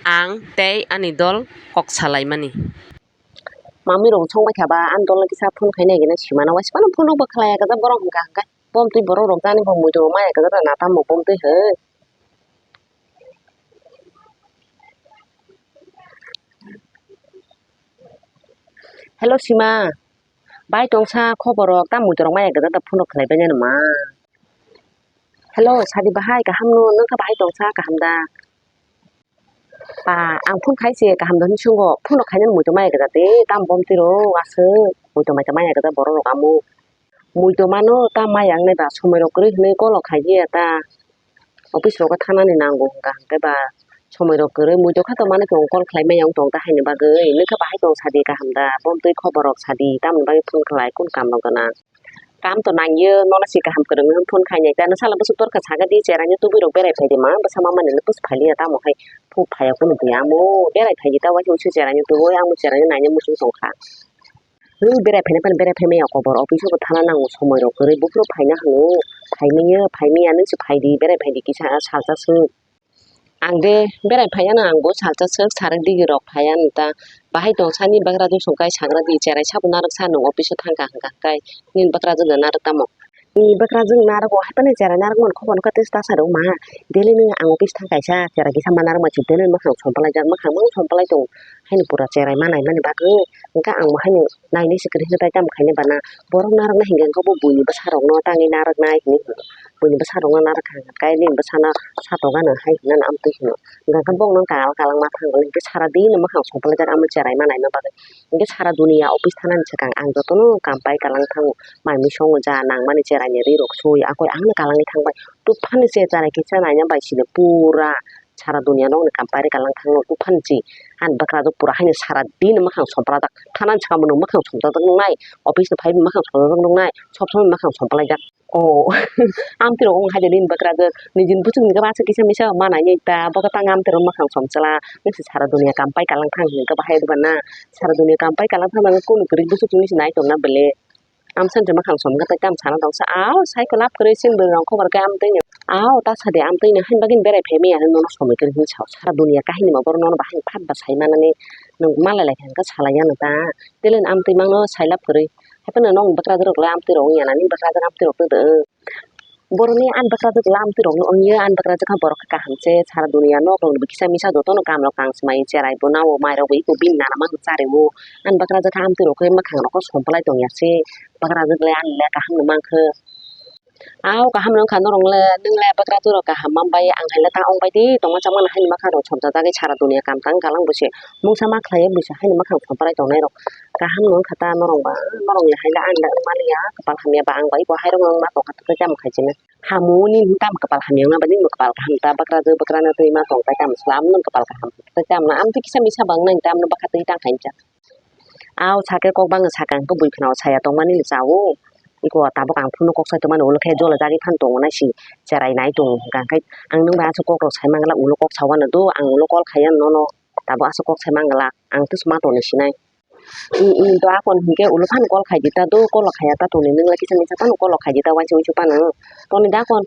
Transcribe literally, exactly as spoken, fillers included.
Ang tei ani dol kok salaimani. Mami rok song bai kha ba, ani dol no kisa phone khai nai gana sima na, waisa phano phone rok bo khlai ya, kaisa borok hwnkha hwnkhe bom twi borok rok jani bo muitu maya kaisa na tamo bom twi hwn. Hello sima, bai tongsa khobor rok, tamo muitu rok maya kaisa phone rok khlai bai nai ma. Hello sadi bahai, kaham no, nwng kha bahai tongsa, kaham da? Pa, ang phone khai se kaham da hinwi swngo. Phone rok khainani muitu maya kaisa de, tam bom twi rw aswk. Muitu mai ta maya kaisa borok rok amo. Muitu mano tam maya wngnai ba, somoi rok kwrwi hwnwi call rok khai ya ta. Office rogo thanani nango hwnkha hwnkhe ba somoi rok kwrwi, muitu kha tongmani tong call khlai maya wng tong ta haini bagwi. Nwng kha bahai tong sadi kaham da, bom twi khobor rok sadi, tamoni bagwi phone khlai, kunu kam rok gwnang? Kam to nangyo, nono se kaham kwrwngwi phone khainai ta, nwsala bwswk torkha sagadi, cheraino tubui rok berai phaidi ma, bwsa mamani no pusu phailiya, tamo hai phuk phaiya kunu di amo, berai phaidi ta, waisa waisa cheraino tubui, amo cheraino naina muchung tongkha. Nwng berai phaina phano berai phaimaya kobor, office o bo thana nango, somoi rok kwrwi, buphuru phaina hwnwi, phaimaya, phaimaya nwng se phaidi, berai phaidi kisa salsa swk. Ang de berai phaiya no, ang bo salsa swk, sarwk digi rok phaiya no ta. Bahai tong sani bagra dusong kai sagra di, cherai sabo narwk sa, nwng office o thang kha hwnkha hwnkhe nini bagra jwk narwk tamo? Nini bagra jwk narwk o, hai phano cherai narwk mani khobor no kha tei ta sa rwk ma. Daily nwng ang office thang kaisa, cherai kisa ma narwk ma, chwng daily mwkhang sompalai jak, mwkhang mano sompalai tongo. Haino pura cherai ma naimani bagwi hwnkhe ang bo haino nainai se kwrwi hwnkhe tai tamo khainai bana. Borok narwknai hwnkhe bo buini bwsarokno tangwi narwknai hinwi hwno. Buini bwsarokno narwk kha hwnkhe nini bwsano satokgano hai hwnwi amtwi hwno. Hwnkhe bokno kalang kalang ma thango hwnkhe sara dino mwkhang sompalaijak amo cherai ma naina bagwi. Hwnkhe sara duniya office thanani swkang ang jotono kam pai kalang thango. Mai mui songo ja nangmani cheraini ri rok sui akoi ang no kalangwi thangbai. Tuphani se cherai kisa naina bai sini pura sara duniya nokni kam pairi kalang thangno tuphani chi. Ani bwkrajwk pura haino sara dino mwkhang sompalajak. Thanani swkang bo nwng mwkhang somjak nwngnai, office ni phaiwi mwkhang somjak nwngnai, sob somoi mwkhang sompalaijak. O, amtwirok wng hai de nini bwkrajwk, nijini bwswk ni bwswk kisa misa manai ta, bo tang amtwirok mwkhang somchala, nisi sara duniya kam pai kalang thang hwnkhe bahai rwba na, sara duniya kam pai kalang thang nang kunu kwrwi bwswk chini se nai tongna bele. Amsani se mwkhang somkha tei tamo sana tongsa, ao cycle up kwrwi chini bwrwi rok khobor khe amtwino, ao ta sadi amtwino haini bagwino berai phaimaya hinwi nono somoi kwrwi hinwi sao, sara duniya kahini ma borok nono bahai phat ba sai manani nwng malai lai kha hwnkhe salai ya no ta, tei amtwi mangno sai lab kwrwi. Haphano nokni bwkrajwk rok le amtwi rok wngya na, nini bwkrajwk amtwi rok tei de. Borokni ani bwkrajwk le amtwi rok wngya, ani bwkrajwk kha borok khe kaham se, sara duniya nok rok ni kisa misa jotono kam rok tang swmai, cherai bo nao, mai rok bo iko bini nana mano chari o, ani bwkrajwk kha amtwi rok khe mwkhang rok khe sompalai tongya se, bwkrajwk le ani le kaham no mankhe. Ao kaham no wngkha norok le, nwng le bwkrajwk rok kaham manbai, ang hai le ta ongbai di tongma chama no haini mwkhang rok somjak jagwi sara duniya kam tang galang bo se, mungsa ma khlai ya bo se haini mwkhang sompalai tongnai rok. Kaham no wngkha ta norok ba, norok ni hai le ang le wng mani ya, kwpal hamya ba ang bai bo hai rok no wng ma tongkha tei tamo khai chini. Hamo nini tamo kwpal hamya wng ba nini bo kwpal kaham ta, bwkrajwk bwkrana twi ma tong tai tamo slam nwng kwpal kaham tei tamo amtwi kisa misa bang nang tamo bwkha twi tang khai cha. Ao sakhe kok bangwi sakang khe bui phano saya tongmani cha o. Iko tabuk ang phone kok sai tongmani ulo khe jola jagwi phano tongo nai si cherai nai tongo hwnkha khe ang nwng bai aswk kok rok sai mangla ulo kok sa uanw do ang ulo call khai ya nono tabuk aswk kok sai mangla ang tei ma tongni sinai. I, i, do akon hinkhe ulo phano call khai di ta do, call khai ya ta tongni nwng lai kisa misa phano call khai di ta waisa waisa phano. Toni da akon,